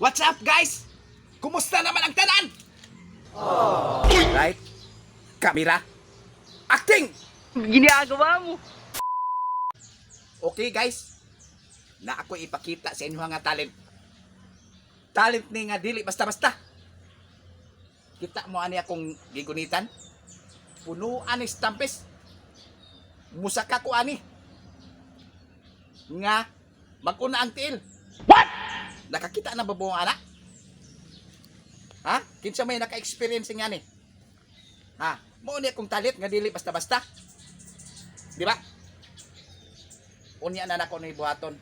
What's up, guys? Kumusta naman ang tanan? Right? Camera. Acting! Ginagawa mo. Okay, guys. Na ako ipakita sa inyo nga talent. Talent ni nga dili basta-basta. Kita mo ani akong gigunitan? Punuan ni stampes. Musaka ko ani. Nga maguna ang tiil. What? Nakakita na ba buong anak? Ha? Kinsa may naka-experience nga ni? Ha? Mao ni akong talent nga dili basta-basta. Di ba? Unya na nako ni buhaton,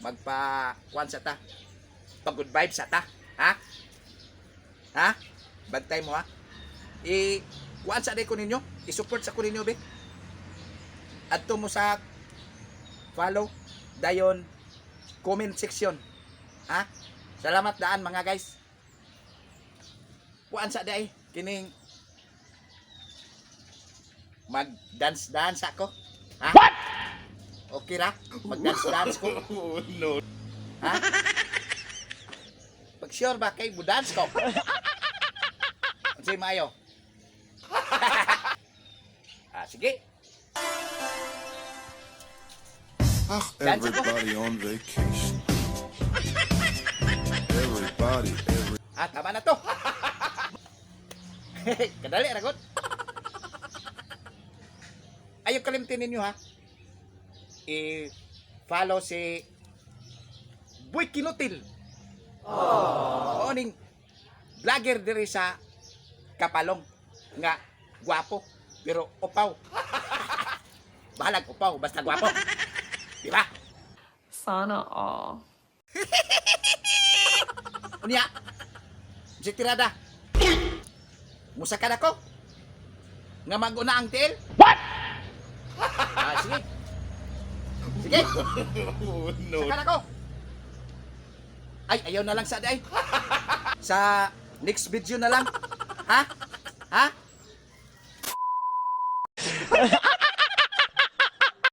magpa kuan sa ta, pag good vibes sa ta, ha, ha. Bantay mo, ha. I kuan sa day ko ninyo, i-support sa ko ninyo be. Adto mo sa follow, dayon comment section, ha. Salamat daan, mga guys. Kuan sa day kining mag dance dance ako, ha. What? Okay ra? Mag-dance-dance ko? No. Ha? Pag sure ba kay dance ko? Unsay maayo? Ah, sige. Ach, Dance ako. everybody on vacation. Everybody, every. Ah, tama na to. Kadali, ragot. Ayaw kalimtin ninyo, ha. I-follow si Boy Kinutil. Oo ning vlogger diri sa Kapalong nga gwapo pero upaw. Bahalag upaw basta gwapo. Di ba? Sana all. Unya. Si tirada. Musa ka na ko. Nga maguna ang tiil. What? Ah, sige. Sige. No. Saka na ko. Ay, ayaw na lang sa ay. Sa next video na lang. Ha? Ha?